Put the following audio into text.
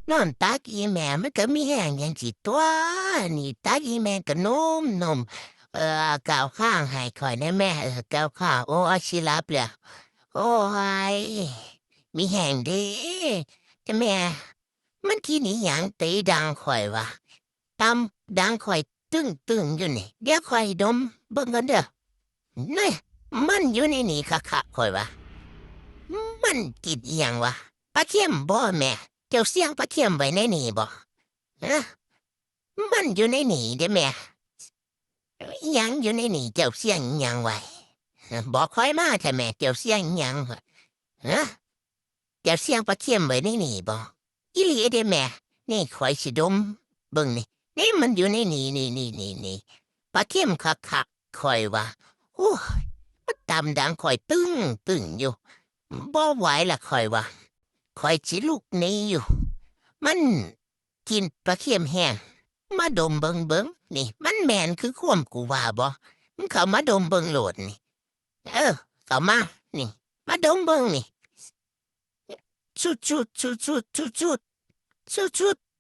ນອນຕັກອີ່ແມ່ ມັນກໍມີແຮງຫຍັງຊິຕົວະ ນີ້ ຕັກອີ່ແມ່ກໍນຸ້ມໆ ເອີ ເກົາຄາງໃຫ້ຂ້ອຍແດ່ແມ່ ເອີ ເກົາຄາງ ໂອ້ຍ ຊິຫຼັບແລ້ວ ໂອ້ຍ ມີແຮງເດ້ ແຕ່ແມ່ ມັນກິນອີ່ຫຍັງຕີດັງຂ້ອຍວະ ຕຳດັງຂ້ອຍຕຶ້ງໆຢູ່ນີ້ ດຽວຂ້ອຍດົມເບິ່ງກ່ອນເດີ ນີ້ ມັນຢູ່ໃນນີ້ຄັກໆ ຂ້ອຍວ່າ ມັນກິນອີ່ຫຍັງວະ ປາເຄັມບໍ່ແມ່ ເຈົ້າສ່ຽງປາເຄັມໄວ້ໃນນີ້ບໍ່ ຮະ ມັນຢູ່ໃນນີ້ເດ້ແມ່ ອີ່ຫຍັງຢູ່ໃນນີ້ ເຈົ້າສ່ຽງອີ່ຫຍັງໄວ້ ບອກຂ້ອຍມາແທ້ແມ່ ເຈົ້າສ່ຽງອີ່ຫຍັງ ຮະ ເຈົ້າສ່ຽງປາເຄັມໄວ້ໃນນີ້ບໍ່ ອີ່ຫຼີເດ້ແມ່ ນີ້ຂ້ອຍຊິດົມເບິ່ງນີ້ ນີ້ມັນຢູ່ໃນນີ້ ນີ້ ນີ້ ນີ້ ນີ້ ປາເຄັມຄັກໆ ຂ້ອຍວ່າ ໂອ້ຍ ມັນຕຳດັງຂ້ອຍຕຶ້ງໆຢູ່ ບໍ່ໄຫວລະຂ້ອຍວ່າ ຂ້ອຍຊິລຸກໜີຢູ່ ມັນກິນປາເຄັມແຮງ ມາດົມເບິ່ງເບິ່ງ ນີ້ ມັນແມ່ນຄືຄວາມກູວ່າບໍ່ ມຶງເຂົ້າມາດົມເບິ່ງໂລດນີ້ ເອີ ເຂົ້າມາ ນີ້ ມາດົມເບິ່ງນີ້ ຊຸດໆ ຊຸດໆ ຊຸດໆ ຊຸດໆ